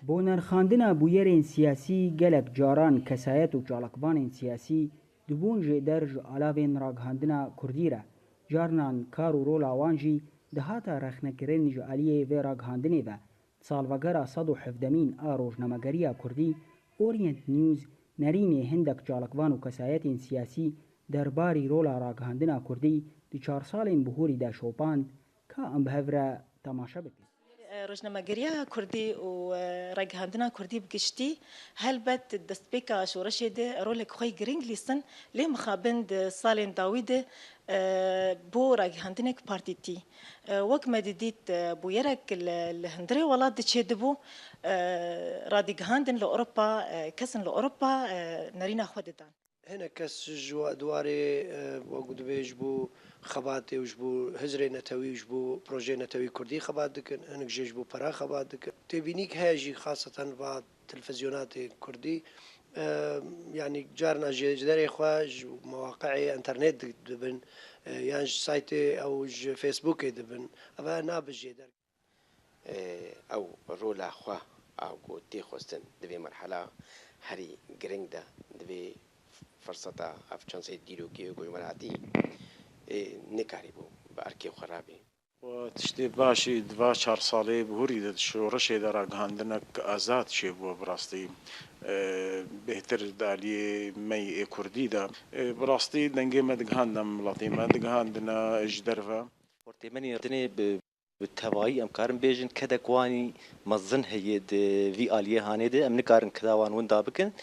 Bo nirxandina bûyerên siyasî gelek caran kesayet û çalakvanên siyasî dibûn jêder ji alavên ragihandina kurdî re. Carinan kar û rola wan jî dihata rexnekirin ji aliyê vê ragihandinê ve. Di salvegera sed û hevdemîn a rojnamegeriya kurdî, Orient News nerînê hindek çalakvan û kesayetên siyasî derbarî rola ragihandina kurdî di çar salên bihûrî de şopand, ka em bi hev re temaşe bikin. Rojnamegeriya Kurdî û, e, ragihandina Kurdî bi giştî, helbet di destpêka şoreşê de rolek xwe yî giring lîstin, lê mixabin di salên dawî de, e, bû ragihandinek partîtî. E, wek me didît, e, bûyerek li, li hundirê welat de çêdibû, e, radîgihandin li Ewropa, e, kesin li Ewropa, e, nerîna xwe didan. Hinek kes ji wa-, di warê, e, wek dibê ji bo xebatê û ji bo hizrê netewî û ji bo projeyê netewî kurdî xebat dikin. Hinek jê ji bo pera xebat dikin. Têbînîk heye jî xaseten va televîzyonatê kurdî, e, yanî carna ji, ji derê xwe ji mewaqi'ê enternet di-, dibin, e, yan ji saytê ew ji Facebookê dibin. Eva nabe jêder. Ew rola xwe a ku tê xwestin di vê merhela herî giring de, di vê firseta ev çend sed dîrokê ku ji me re hatî, ê, nikarîbû bi erkê xwe rabê. Û tiştê başî di va çar salê bihurî de di şoreşê de ragihandinek azad çêbû bi rastî. Ê, bêhtir di aliyê me yê kurdî de. Ê, bi rastî dengê me digihandin, miletê me digihandine ji derve. Ortêmenî dinê bi Bi tevayî em karin bêjin kedek wanî mezin heye di vî aliyê hanê de, em nikarin keda wan winda bikin.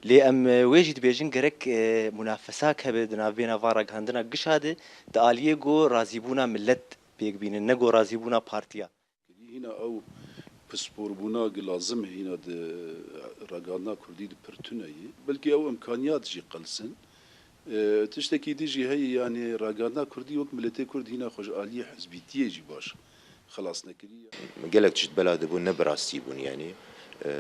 Lê em, e, wê jî dibêjin gerek, e, munafesak hebe di navbêna van ragihandina gişa de, di aliyê ku razîbûna milet pêk bînin, ne ku razîbûna partiya. Hîna ew pisporbûna gi lazim e hîna di ragihandina kurdî di pir tune ye. Belkî ew imkaniyat jî qelsin. E, tiştekî dî jî heye, yanî ragihandina kurdî wek miletê kurd hîna xwe ji aliyê hizbîtiyê jî baş xelas nekiriye. Gelek tişt bela dibûn, ne bi rastî bûn, yanî, e,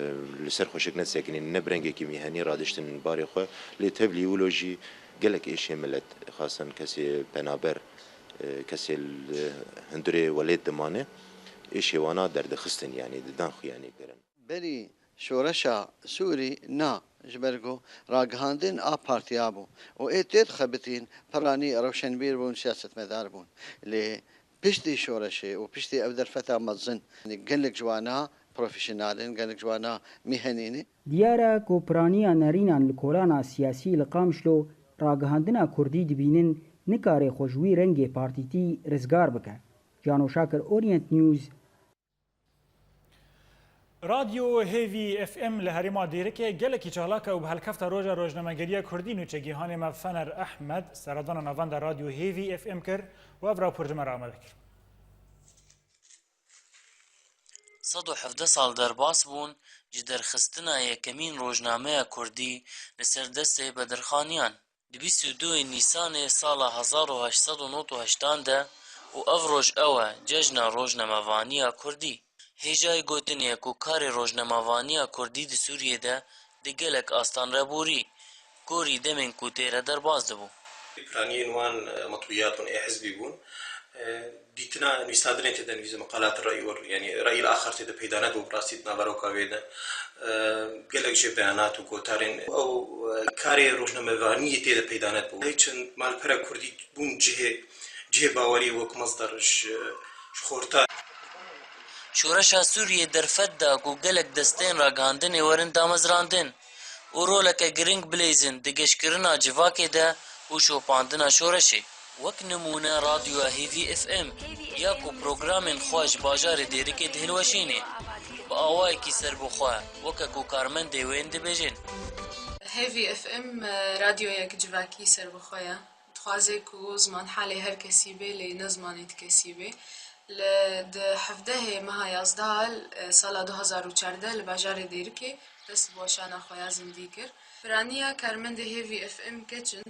li ser xweşik nesekinîn, ne bi rengekî mîhenî radiştin barê xwe, lê tevlî wilo jî gelek êşê milet, xasen kesê penaber, e, kesê li hundirê welêt dimane, êşê wana derdixistin, yanî didan xuyanî kirin. Berî şoreşa Sûrî na, ji ber ku ragihandin a partiya bû û ê têdixebitîn piranî rewşenbîr bûn, siyasetmedar bûn. Lê piştî şoreşê û piştî ev derfeta mezin, gelek ji wana profesyonel in, gelek ji wana mîhenî ne. Diyar e ku piraniya nerînan li kolana siyasî li Qamişlo ragihandina kurdî dibînin, nikare xwe ji wî rengê partîtî rizgar bike. Cano Şakir, Orient News, Radyo Hêvî F M li herêma Dêrikê gelekî çalak e û bi helkefta roja rojnamegeriya kurdî nûçegîhanê me Fener Ehmed, seredana navenda Radyo Hêvî F M kir û ev rapor ji me re amade kir. Sed û hevdeh sal derbas bûn ji derxistina yekemîn rojnameya kurdî li ser destê Bedirxaniyan. Di bîst û duyê Nîsanê sala hezar û heşt sed û nod û heştan de û ev roj ew e cejna rojnamevaniya kurdî. Hêjayî gotinê ye ku karê rojnamevaniya kurdî di Sûriyê de di gelek astan re borî, gorî demên ku tê re derbas dibû. Piraniyên wan, e, metwiyat bûn, ê hizbî bûn. E, dîtina nivîsandinê tê de nivîs meqalat rey û, yanî rey li axir tê de peyda nebû, bi rastî di naveroka wê de, e, gelek jê beyanat û gotarên ew, e, karê rojnamevaniyê tê de peyda nebû. Hê çend malpera kurdî bûn cihê, cihê baweriyê wek mesder ji, ji xorta. Şoreşa Sûriyê derfet da ku gelek desteyên ragihandinê werin damezrandin û roleke giring bileyzin di geşkirina civakê de û şopandina şoreşê. Wek nimûne Radyoya Hêvî F M ya ku programên xwe ji bajarê Dêrikê dihilweşînê, bi awayekî serbixwe, weke ku karmendê wên dibêjin. Hêvî F M, e, radyoyek civakî serbixwe ye. Dixwaze ku ziman halê her kesî bê, lê ne zimanê ti kesî bê. Li, di hevdehê meha yazdeh, e, sala du hezar û çardeh li bajarê Dêrikê dest bi weşana xwe ya zindî kir. Piraniya karmendê Hêvî F M keç in.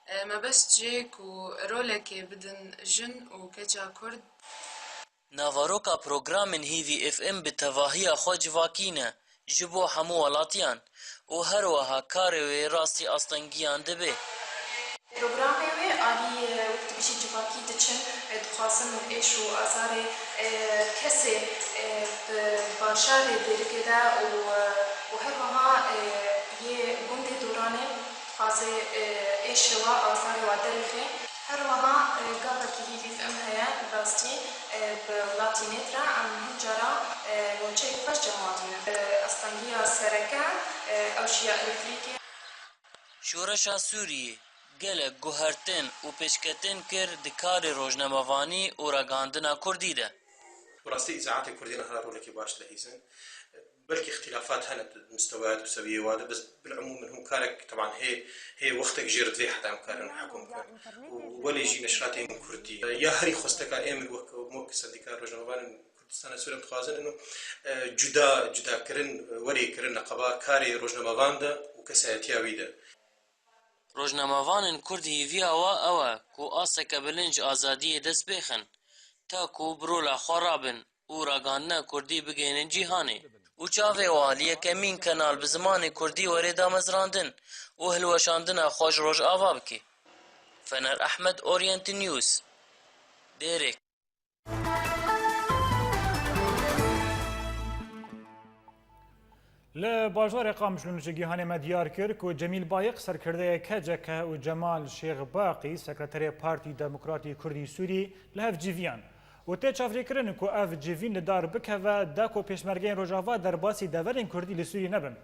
E, mebest jê ku rolekê bidin jin û keça Kurd. Naveroka programên Hêvî F M bi tevahiya xwe civakî ne ji bo hemû welatiyan û her wiha karê wê rastî astengiyan dibe. Programê wê alî, e, wek dibêjî civakî diçin, e, dixwazin êş û azarê, e, kesê, e, di bajarê Dêrikê de û, e, û her wiha, e, yê gundê Doranê dixwaze, e, êşê wa, azarê wa derêxe. Her wiha, e, gavekî hêvî em heye, bi rastî, e, bi welatî nêt re em hin cara, e, nûçeyê xweş cem wan dînin. E, astengiya sereke, e, ew jî ya elektrîkê. Şoreşa Sûriyê gelek guhertin û pêşketin kir di karê rojnamevanî û ragihandina kurdî de. Bi rastî îzaetê kurdî niha rolekî baş dilehîzin. Belkî îxtîlafat hene di mistewayat û seviyê wa de, bes bil'emûm min hûn karek, teban hê, hê wextek jê re divê heta em karin hekum bikin. Û welê jî neşratên kurdî ya herî xwesteka ê min wek, wek sendîka rojnamevanên Kurdistana Sûriyê em dixwazin ino, e, cuda, cudakirin, e, werê kirin neqeba karê rojnamevan de û kesayetiya wî de. Rojnamevanên Kurd hîviya wa ew e ku aseke bilind ji azadiyê dest bêxin, ta ku bi rola xwe rabin û ragihandina Kurdî bigihînin cîhanê. Û çavê wan li yekemîn kanal bi zimanê Kurdî were damezrandin û hilweşandina xwe ji Rojava bike. Fener Ehmed, Orient News, Dêrêk. Li bajarê Qamişlo nûçe gihanê me diyar kir ku Cemîl Bayiq, serkirdeyê K C K, û Cemal Şêxbaqî, sekreterê Partî Demokratî Kurdî Sûrî, li hev cîviyan û tê çavrêkirin ku ev civîn li dar bikeve, da ku pêşmergeyên Rojava derbasî deverên Kurdî li Sûrî nebin.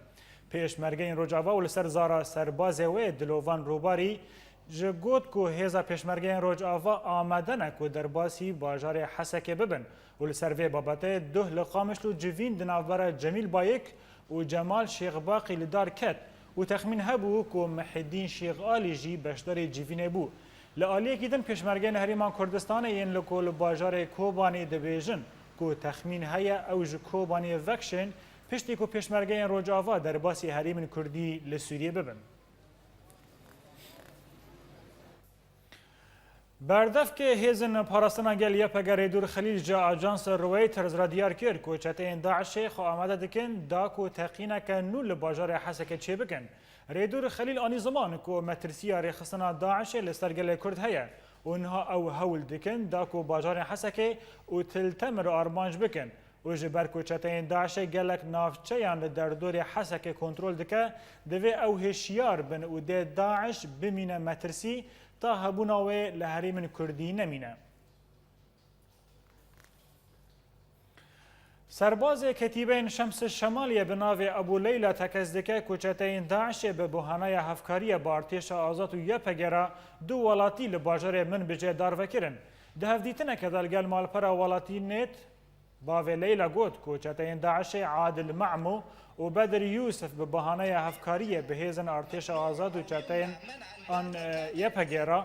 Pêşmergeyên Rojava û li ser zara serbazê wê Dilovan Rûbarî ji got ku hêza pêşmergeyên Rojava amade ne ku derbasî bajarê Hesekê bibin û li ser vê babetê duh li Qamişlo civîn di navbera Cemîl Bayik û Cemal Şêxbaqî li dar ket û texmîn hebû ku Mihîdîn Şêxalî jî beşdarê civînê bû. Li aliyekî din pêşmergeyên Herêma Kurdistanê yên li ku li bajarê Kobanê dibêjin ku texmîn heye ew ji Kobanê vekşên piştî ku pêşmergeyên Rojava derbasî herêmên Kurdî li Sûriyê bibin. Berdevkê Hêzên Parastina Gel Y P G Rêdûr Xelîl ji Ajansa Reuters re diyar kir ku çeteyên DAIŞê xwe amade dikin da ku teqîneke nû li bajarê Hesekê çêbikin. Rêdûr Xelîl anî ziman ku metirsiya rêxistina DAIŞê li ser gelê Kurd heye û niha ew hewl dikin da ku bajarên Hesekê û Til Temir armanc bikin. Û ji ber ku çeteyên DAIŞê gelek navçeyan li derdorê Hesekê kontrol dike, divê ew hişyar bin û dê DAIŞ bimîne metirsî ta hebûna wê li herêmên Kurdî nemîne. Serbazê Ketîbeyên Şems Şemaliyê bi navê Ebû Leyla tekez dike ku çeteyên DAIŞê bi buhanaya hevkariya bi artêşa azad û Y P G re du welatî li bajarê Minbicê darve kirin. Di hevdîtineke de li gel malpera welatî nêt, Bavê Leyla got ku çeteyên DAIŞê Adil Mahmû û Bedir Yûsif bi bahaneya hevkariyê bi hêzên artêşa azad û çeteyên an, e, Y P G re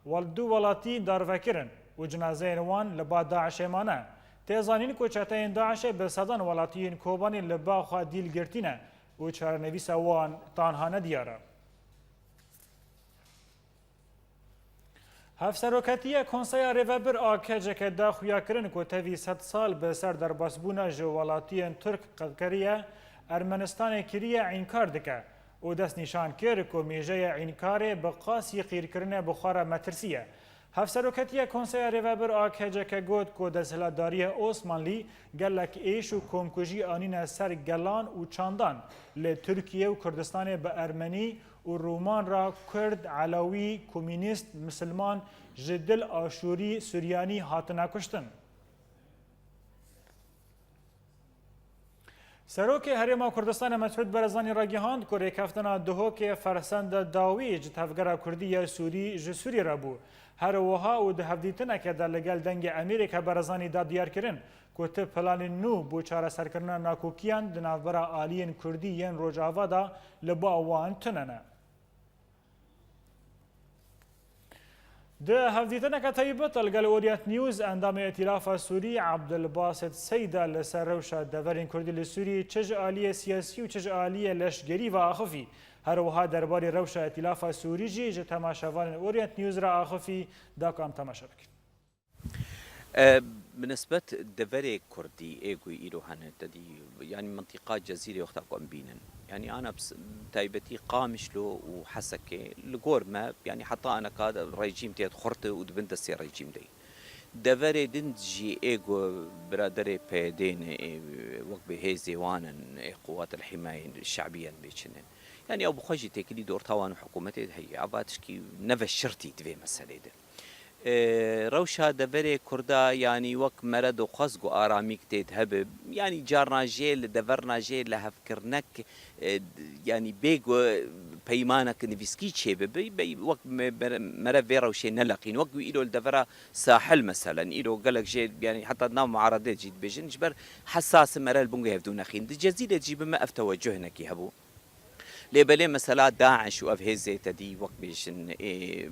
wel-, du welatî darve kirin û cinazeyên wan li ba DAIŞê mane. Tê zanîn ku çeteyên DAIŞê bi sedan welatiyên Kobanê li ba xwe dîl girtîne û çarenivîsa wan tanha nediyar e. Hevseroketiya Konseya Rêvebir a K C K da xuyakirin ku tevî sed sal bi ser derbasbûna ji welatiyên Tirk qedkeriye, Ermenistanê kiriye înkar dike û destnîşan kir ku mêjeya înkarê bi qasî qîrkirinê bi xwe re metirsî ye. Hevseroketiya Konseya Rêvebir a K C K got ku desthilatdariya Osmanlî gelek êş û komkujî anîne ser gelan û çandan li Tirkiye û Kurdistanê bi Ermenî û Roman re Kurd, Elewî, Komînîst, Misilman, ji dil Aşûrî, Suryanî hatine kuştin. Serokê Herêma Kurdistanê Mesûd Barzanî ragihand ku rêkeftina Duhokê fersenda dawî ji Tevgera Kurdî ya Sûrî ji Sûrî re bû. Her wiha û di hevdîtineke de li gel Dengê Emerîka Barzanî da diyar kirin ku ti planên nû bo çareserkirina nakokiyan di navbera aliyên Kurdî yên Rojava de li ba wan tune ne. Di hevdîtineke taybet li gel Orient News, endamê Îtîlafa Sûrî Abdulbasit Seyda li ser rewşa deverên Kurdî li Sûrî çi ji aliyê siyasî û çi ji aliyê leşgerî ve axifî. Her wiha derbarê rewşa Îtîlafa Sûrî jî ji temaşevanên Orient News re axifî, da ku em temaşe bikin. E, bi nisbet deverê Kurdî ê ku îro hene, te dî, yanî mintîqa Cezîrê wexta ku em bînin. Yanî ana bi s-, taybetî Qamişlo û Hesekê li gor me, yanî heta aneka rejîm tê xurt û di bin destê rejîm de. Deverê din jî ê ku biraderê P Y D'ê ne, ê wek bi hêzê wan in, ê Quwat el Himayên Şebiyen bê çi ne. Yanî ew bi xwe jî têkilî di orta wan û hikûmetê de heye. Eva tişkî neve şirtî di vê meselê de. E, rewşa deverê Kurda, yanî wek mere doxwaz ku aramîk tê de hebe, yanî carna jê li deverna jê li hevkirinek, e, yanî bê ku peymanek nivîskî çêbibe, bey wek me-, mere, mere vê rewşê neleqîn. Wek wî îro li devera sahil meselen, îro gelek jê, yanî heta nav muaredê jî dibêjin, ji ber hesas mere li bin ku hevdû nexîn. Di Cezîrê jî bi me ev tewecuh hinekî hebû. Lê belê mesela DAIŞ û ev hêzê te dî wek bêjin ê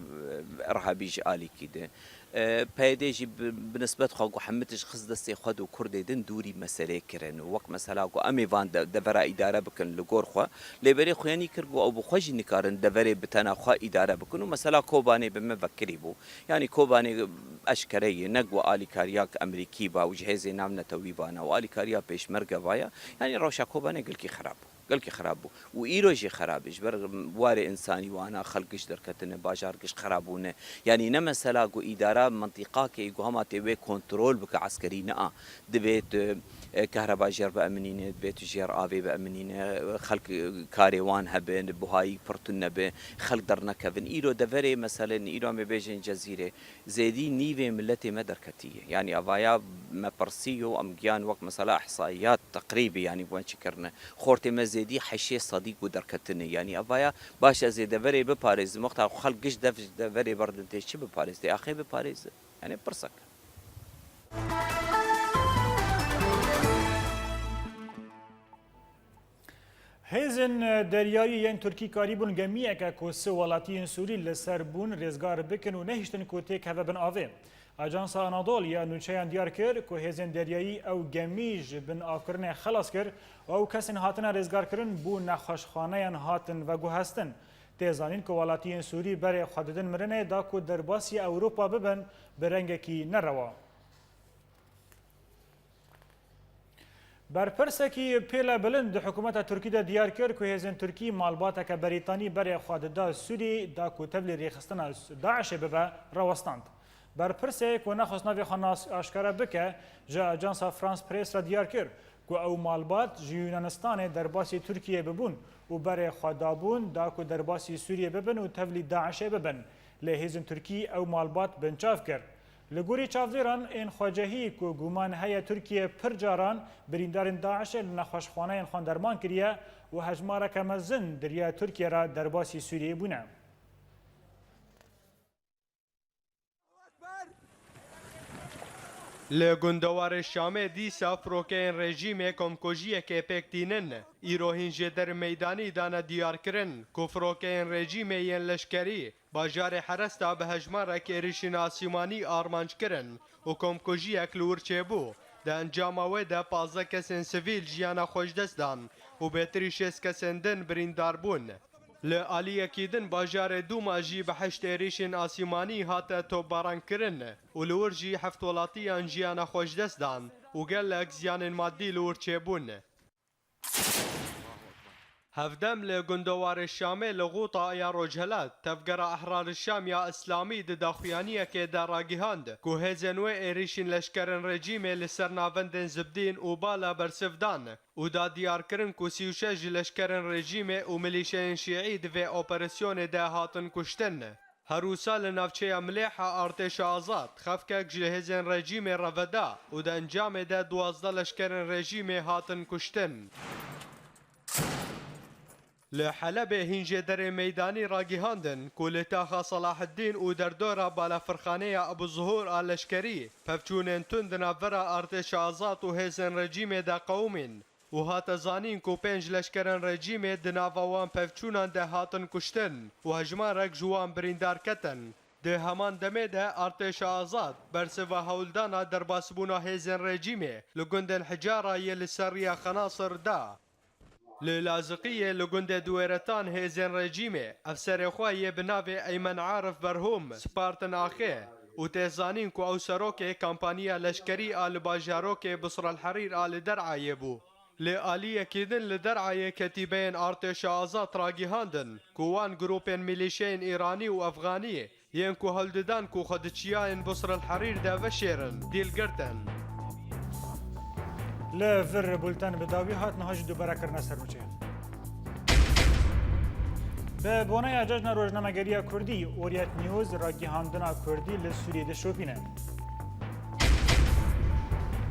irhabî ji alîkî de. E, PYD jî bi, bi nisbet xwe ku hemî tişt xist destê xwe û Kurdê din dûrî meselê kirin. Wek mesela ku em ê van de, devera îdare bikin li gor xwe. Lê belê xuyanî kir ku ew bi xwe jî nikarin deverê bi tena xwe îdare bikin û mesela Kobanê bi me vekirî bû. Yanî Kobanê eşkere ye, ne ku alîkariyak Amerîkî ba û ji hêzê navnetewî ba ne û alîkariya pêşmerge ba ya. Yanî rewşa Kobanê gelkî xerab bû. Gelkî xerab bû. Û îro jî xerab e. Ji ber warê însanî wana xelk giş derketine, bajar giş xerab bûne. Yanî ne mesela ku îdara mintîqakê ku hema tê wê kontrol bike eskerî ne a. Divê tu, e, kehreba jêr bieminîne, divê tu jêr avê bieminîne, xelk, e, karê wan hebe, buhayî pir tune be, xelk dernekevin. Îro deverê meselen, îro em ê bêjin Cezîrê. Zêdî nîvê miletê me derketiye. Yanî evaya me pirsî yo, em giyan wek mesela ihsaiyat teqrîbî, yanî wan çi kirine. Xortê me zêdî heştê sedî ku derketine. Yanî evaya baş ez ê deverê biparêzim. Wexta xelk giş dev, deverê berdin tê çi biparêz? Tê axê biparêze. Yanî pirsek. Hêzên deryayî yên Tirkî karîbûn gemiyeke ku sih welatiyên Sûrî li ser bûn rêzgar bikin û nehiştin ku têkeve bin avê. Ajansa Anadolu ya nûçeyan diyar kir ku hêzên deryayî ew gemî ji bin avkirinê xelas kir û ew kesên hatine rêzgarkirin bo nexweşxaneyan hatin veguhestin. Tê zanîn ku welatiyên Sûrî berê xwe didin mirinê da ku derbasî Ewropa bibin bi rengekî nerewa. Berpirsekî pêle bilind di hikûmeta Tirkî de diyar kir ku hêzên Tirkî malbateke Berîtanî berê xwe dida Sûrî da ku tevlî rêxistina DAIŞê bibe, rawestand. Berpirsê ku nexwest navê xwe nas aşkere bike, ji ajansa France Press re diyar kir ku ew malbat ji Yunanistanê derbasî Tirkiyê bibûn û berê xwe dabûn da ku derbasî Sûriyê bibin û tevlî DAIŞê bibin. Lê hêzên Tirkî ew malbat binçav kir. Li gorî çavdêran ên xwecehî ku guman heye Tirkiye pir caran birîndarên DAIŞê li nexweşxaneyên xwe derman kiriye û hejmareke mezin di riya Tirkiye re derbasî Sûriyê bûne. Li gundewarê Şamê dîsa firokeyên rejîmê komkujiyekê pêk tînin. Îro hîn jêderên meydanî dane diyarkirin ku firokeyên rejîmê yên leşkerî bajarê Heresta bi hejmarek êrîşên asîmanî armanc kirin û komkujiyek li wir çêbû. Di encama wê de pazdeh kesên sivîl jiyana xwe ji dest dan û bêtirî şêst kesên din birîndar bûn. Li aliyekî din bajarê Dûma jî bi heşt êrîşên asîmanî hate topbarankirin û li wir jî heft welatiyan jiyana xwe ji dest dan û gelek ziyanên madî li wir çêbûn. Hevdem li gundewarê Şamê li Xûta ya Rojhilat, Tevgera Ehrar Şam ya Îslamî di daxuyaniyekê de ragihand ku hêzên wê êrîşên leşkerên rejîmê li ser navendên Zibdîn û Bala bersiv dan û da diyarkirin ku sî û şeş ji leşkerên rejîmê û milîşeyên şîî di vê operasyonê de hatin kuştin. Her wisa li navçeya Milêha Artêşa Azad xefkek ji hêzên rejîmê re veda û di encamê de duwazdeh leşkerên rejîmê hatin kuştin. Li Helebê hîn jêderên meydanî ragihandin ku li taxa Selaheddîn û derdora balafirxaneya Ebu Zuhur a leşkerî pevçûnên tund di navbera Artêşa Azad û hêzên rejîmê de qewimîn. û hate zanîn ku pênc leşkerên rejîmê di nava wan pevçûnan de hatin kuştin û hejmarek ji wan birîndar ketin. Di heman demê de Artêşa Azad bersiva hewldana derbasbûna hêzên rejîmê li gundên Hicara yê li ser riya Xenasir da. Li Laziqiyê li gundê Diwêretan hêzên rejîmê efserê xwe yê bi navê Eymen Arif Berhûm spartin axê û tê zanîn ku ew serokê kampaniya leşkerî a li bajarokê Bisr el Herîr a li Der'ayê bû. Lê aliyekî din li Der'ayê ketîbeyên Artêşa Azad ragihandin ku wan grûpên milîşeyên Îranî û Efxanî yên ku hewldidan ku xwe di çiyayên Bisr el Herîr de veşêrin, dîl girtin. Li vir bulten bi dawî hat, niha jî dubare kirine sernûçeyan. Bi boneya Cejna Rojnamegeriya Kurdî, Orient News ragihandina Kurdî li Sûriyê dişopîne.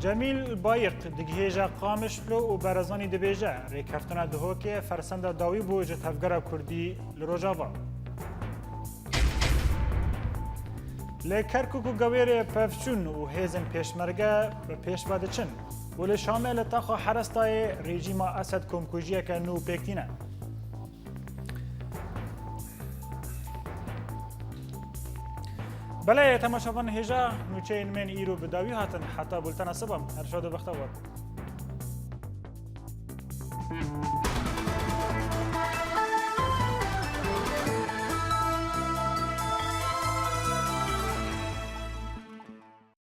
Cemîl Bayik digihêje Qamişlo û Barzanî dibêje, rêkeftina Duhokê fersenda dawî bû ji tevgera Kurdî li Rojava. Li Kerkûk û Gewêrê pevçûn û hêzên pêşmerge bi pêş ve diçin û li Şamê li taxa Herestayê rejîma Esed komkujiyeke nû pêk tîne. Belê, temaşevan hêja, nûçeyên me yên îro bi dawî hatin, heta bultena siba. Her şad û bextewar.